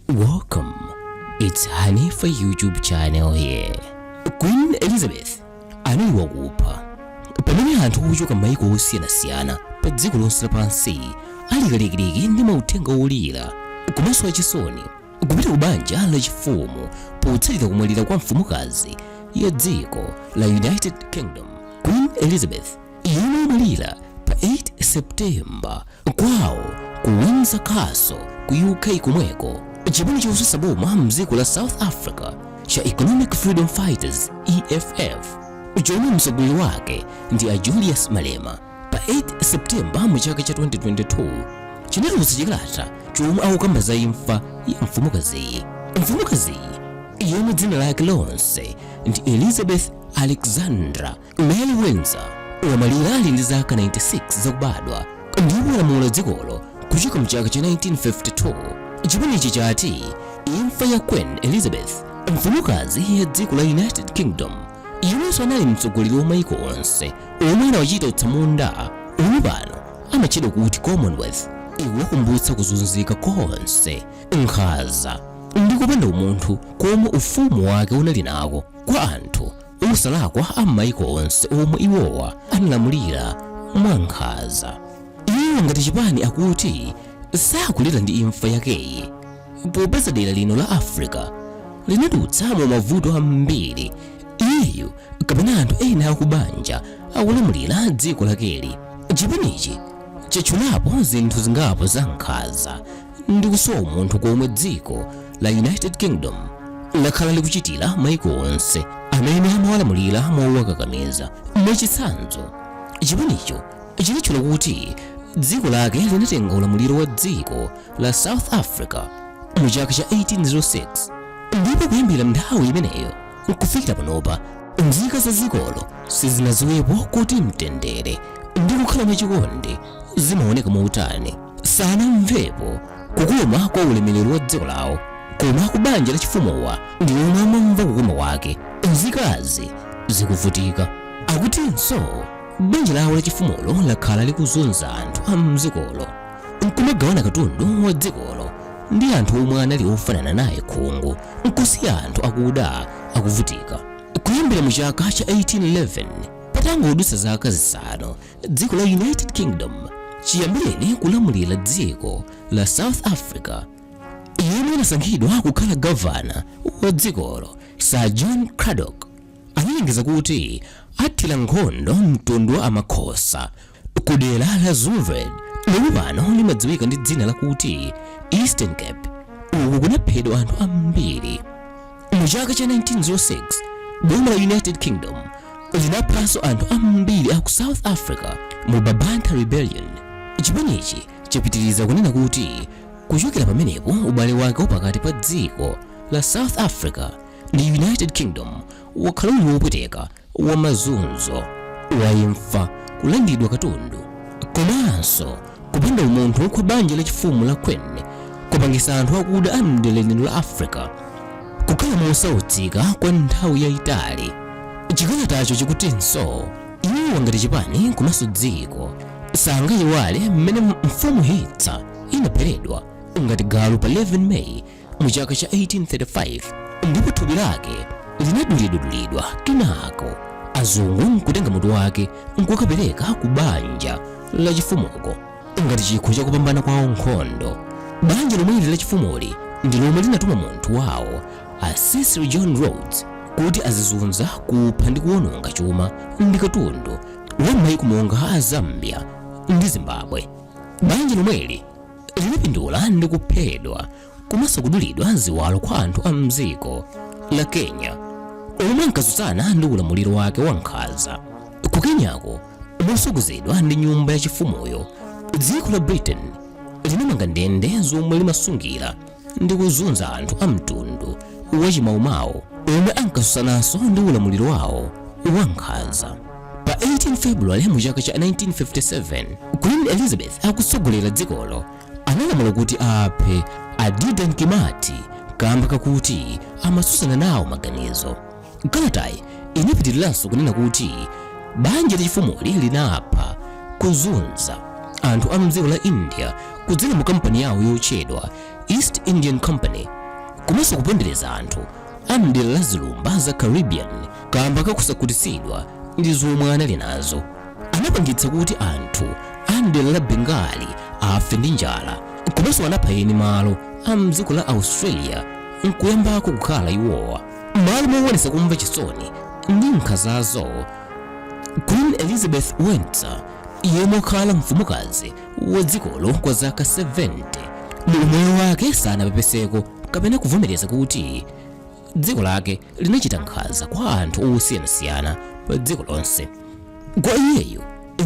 Welcome. It's Hanifa YouTube channel here. Queen Elizabeth anali wakupha. Pamene anthu ochoka m'mayiko osiyanasiyana pa dziko lonse lapansi ali kalikiliki ndi mauthenga olira komanso achisoni kupita ku banja lachifumu potsatira kumwalira kwa mfumukazi ya dziko la United Kingdom, Queen Elizabeth, yomwe inamwalira pa 8 September kwawo ku Windsor Castle ku UK komweko, chipani chotsutsa boma mdziko la South Africa cha Economic Freedom Fighters, EFF, chomwe mtsogoleri wake ndi a Julius Malema, pa 8 September mu chaka cha 2022 chinatulutsa chikalata chomwe akukamba za imfa ya mfumukaziyi. Mfumukaziyi, yomwe dzina lake lonse ndi Elizabeth Alexandra Mary Windsor, wamwalira ali ndi zaka 96 zakubadwa ndipo walamula dzikolo kuchoka mchaka cha 1952. Chipanichi chati imfa ya Queen Elizabeth, mfumukazi ya dziko la United Kingdom, yomwenso anali mtsogoleri wa maiko onse omwe anawachita utsamunda omwe pano amatchedwa kuti Commonwealth, ikuwakumbutsa kuzunzika konse, nkhanza ndi kupanda umunthu komwe ufumu wake unali nako kwa anthu osalakwa a m'maiko onse omwe iwowa analamulira mwankhanza. Iwo ngati chipani akuti sakulira ndi imfa yakeyi, popeza dera lino la Africa linadutsamo mavuto ambiri iyeyu kapena anthu ena akubanja akulamulira dziko lakeli. Chipanichi chatchulapo zinthu zingapo za nkhanza ndi kusowa umunthu komwe dziko la United Kingdom lakhala likuchitira maiko onse amene amawalamulira mowakakamiza. Mwachitsanzo, chipanicho chinatchula kuti dziko lake linatenga ulamuliro wa dziko la South Africa mu chaka cha 1806, ndipo kuyambira nthawi imeneyo nkufikira panopa, nzika za dzikolo sizinadziwepo kuti mtendere ndi kukhala mwachikondi zimaoneka motani. Sanamvepo kukoma kwa ulemerero wa dziko lawo, koma ku banja la chifumuwa ndi omwe amamva kukoma kwake nzikazi zikuvutika. Akutinso banja lawo la chifumulo lakhala likuzunza anthu a mdzikolo nkumagawana katundu wa dzikolo ndi anthu omwe anali ofanana naye khungu, nkusiya anthu akuda akuvutika. Kuyambira mu chaka cha 1811, patangodutsa zaka 5 dziko la United Kingdom chiyambireni kulamulira dziko la South Africa, yemwe anasankhidwa kukhala gavana wa dzikolo, Sir John Cradock, analengeza kuti athira nkhondo mtundu wa Amakhosa ku dera la Zuurveld, lomwe pano limadziwika ndi dzina lakuti Eastern Cape. Uku kunaphedwa anthu ambiri. Mu chaka cha 1906, boma la United Kingdom linaphanso anthu ambiri aku South Africa mu Bambatha Rebellion. Chipanichi chapitiriza kunena kuti kuchokera pamenepo, ubale wake wapakati pa dziko la South Africa ndi United Kingdom wakhala uli wopweteka, wa mazunzo, wa imfa, kulandidwa katundu komanso kupanda umunthu kwa banja lachifumu la Queen kupangisa anthu akuda a mdera lino la Africa kukhala mosautsika kwa nthawi yayitali. Chikalatacho chikutinso iwo ngati chipani komanso dziko sangayiwale mmene mfumu Hintsa inapheredwa ngati galu pa 11 May mu chaka cha 1835, ndipo thupi lake linadulidwadulidwa, kenako azungu nkutenga mutu wake nkukapereka ku banja lachifumuko ngati chikho chakupambana kwawo nkhondo. Banja lomweli lachifumuli ndi lomwe linatuma munthu wawo, a Cecil John Rhodes, kuti azizunza, kupha ndi kuwononga chuma ndi katundu wa m'mayiko monga a Zambia ndi Zimbabwe. Banja lomweli linapindula ndi kuphedwa komanso kudulidwa ziwalo kwa anthu a mdziko la Kenya omwe ankatsutsana ndi ulamuliro wake wa nkhanza. Ku Kenyako, mosogozedwa ndi nyumba yachifumuyo, dziko la Britain linamanga ndende zomwe limasungira ndi kuzunza anthu a mtundu wachimaumawu omwe ankatsutsanaso ndi ulamuliro wawo wa nkhanza. Pa 18 February mu chaka cha 1957, Queen Elizabeth akutsogolera dzikolo analamula kuti aphe a Dedan Kimathi kamba kakuti amatsutsana nawo maganizo. Kalatayi inapitiriranso kunena kuti banja lachifumuli linapha, kuzunza anthu a mdziko la India kudzera mu kampani yawo yotchedwa East Indian Company. Komanso kupondereza anthu a mdera la zilumba za Caribbean kamba kakusakhutitsidwa ndi zomwe anali nazo. Anapangitsa kuti anthu a mdera la Bengali afe ndi njala, komanso anapha eni malo a mdziko la Australia nkuyambako kukhala iwowa. M'malo mowonetsa kumva chisoni ndi nkhanzazo, Queen Elizabeth Windsor, yemwe wakhala mfumukazi wa dzikolo kwa zaka 70, mu umoyo wake sanapepeseko kapena kuvomereza kuti dziko lake linachita nkhanza kwa anthu osiyanasiyana pa dziko lonse. Kwa iyeyo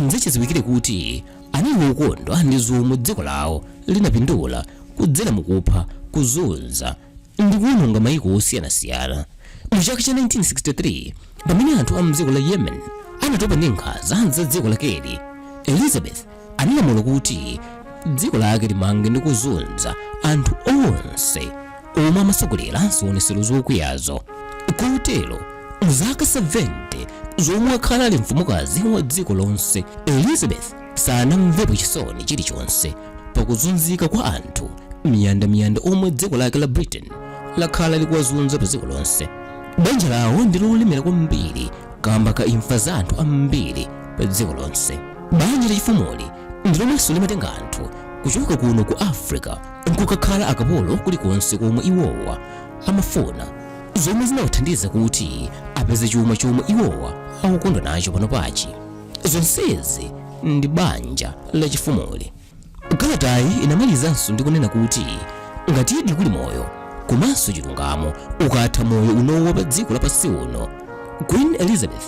nzachidziwikire kuti anali wokondwa ndi zomwe dziko lawo linapindula kudzera mukupha, kuzunza ndi kuwononga mayiko osiyanasiyana. Mu chaka cha 1963, pamene anthu a mdziko la Yemen anatopa ndi nkhanza za dziko lakeli, Elizabeth analamula kuti dziko lake limange ndi kuzunza anthu onse omwe amatsogolera zionetsero zokwiyazo. Kotero mu zaka 70 zomwe akhala ali mfumukazi wa dziko lonse, Elizabeth sanamvepo chisoni chilichonse pakuzunzika kwa anthu miyandamiyanda omwe dziko lake la Britain lakhala likuwazunza pa dziko lonse. Banja lawo ndi lolemera kwambiri kamba ka imfa za anthu ambiri pa dziko lonse. Banja lachifumuli ndi lomwenso limatenga anthu kuchoka kuno ku Africa nkukakhala akapolo kulikonse komwe iwowa amafuna, zomwe zinawathandiza kuti apeze chuma chomwe iwowa akukondwa nacho pano pachi. Zonsezi ndi banja lachifumuli. Kalatayi inamalizanso ndi kunena kuti ngatidi kuli moyo komanso chilungamo ukatha moyo unowo pa dziko lapansi uno, Queen Elizabeth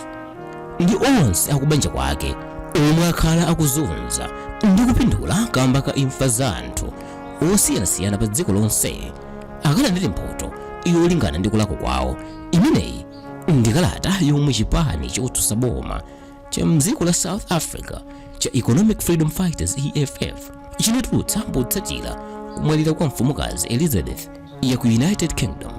ndi onse akubanja kwake omwe akhala akuzunza ndi kupindula kamba ka imfa za anthu osiyanasiyana pa dziko lonse akalandire mphotho yolingana ndi kulakwa kwawo. Imeneyi ndi kalata yomwe chipani chotsutsa boma cha mdziko la South Africa cha Economic Freedom Fighters, EFF, chinatulutsa potsatira kumwalira kwa mfumukazi Elizabeth ya ku United Kingdom.